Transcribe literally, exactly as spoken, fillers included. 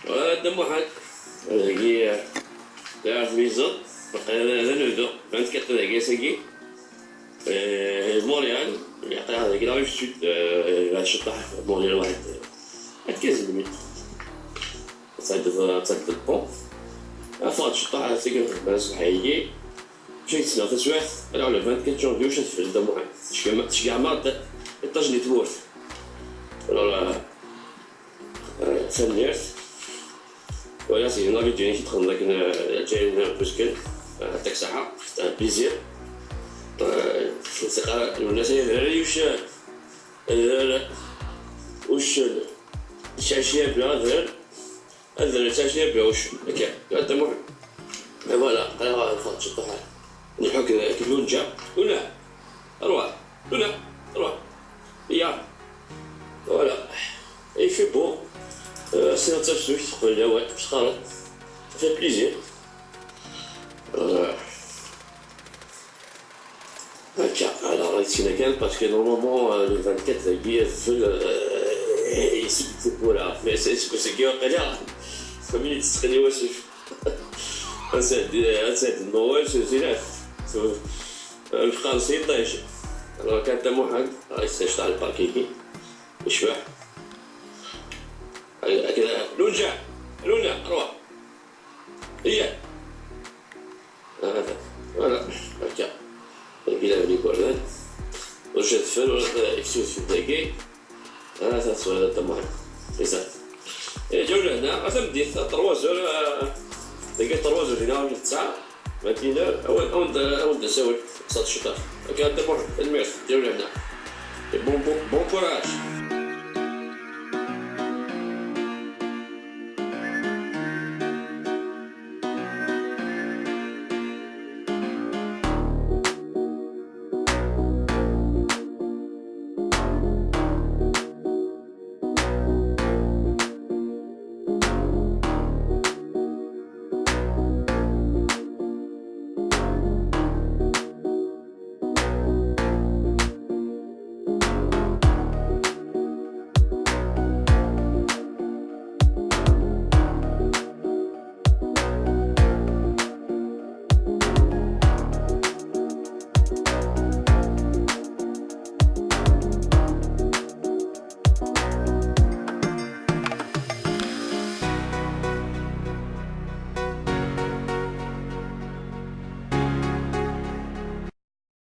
Voilà, Dda Muḥend. Dagi, d ar tmizeḍ, baqi d anudu, vingt-quatre dagi ass-agi. Eh, Montréal, yeɛṭi dagi la rive sud, eh, la ciṭṭaḥ Montréal waḥed, eh, ad tkazem minutes. Ad tɛeddiḍ, ad tɛeddiḍ le pont. Afeɣ-d ciṭṭaḥ, ad tagi lxedma ṣṣbeḥ-agi. Mačči yettnaɣ taswiɛt, ala le vingt-quatre janvier, uc ad tfel Dda Muḥend. Tceggeɛ-, tceggeɛ-maɣ-d iṭṭajen di tmurt. Alors, eh, Tanemmirt. Voilà, c'est une vidéo qui prend avec une, euh, Jane Buskin, euh, Texaha, c'est un plaisir. Euh, c'est ça, le Nasser, le Yush, le, le, Ush, Shashi, le, le, le, Shashi, le, Ush. Ok, là, t'as moi. Et voilà, alors, euh, faut que je parle. نحك كلونجا ولا روح ولا روح يا ولا اي في بو سير تسوي تقول لا وات بسخارة في بليزير هكا على غير سينا كان parce que normalement le vingt-quatre دقيقة في يسكت ولا mais c'est ce que c'est que là فمين تسخني واسف اسد اسد الموال سلسلات الفقار سيطيش راه كان تموحد راه يستشطع الباركيكي يشبح هكذا لونجا لونا روح هي هذا فوالا هكا كي لعب لي كوردان واش تفل ولا اكسوس في الدقيق هذا تصوير هذا تمام c'est ça جاو لهنا غادي ندير trois heures دقيقة trois heures هنا ولا تسعة vingt et une heures اول اول اول نساول صاد الشطار هكا انت مر الميرس جاو لهنا bon bon bon courage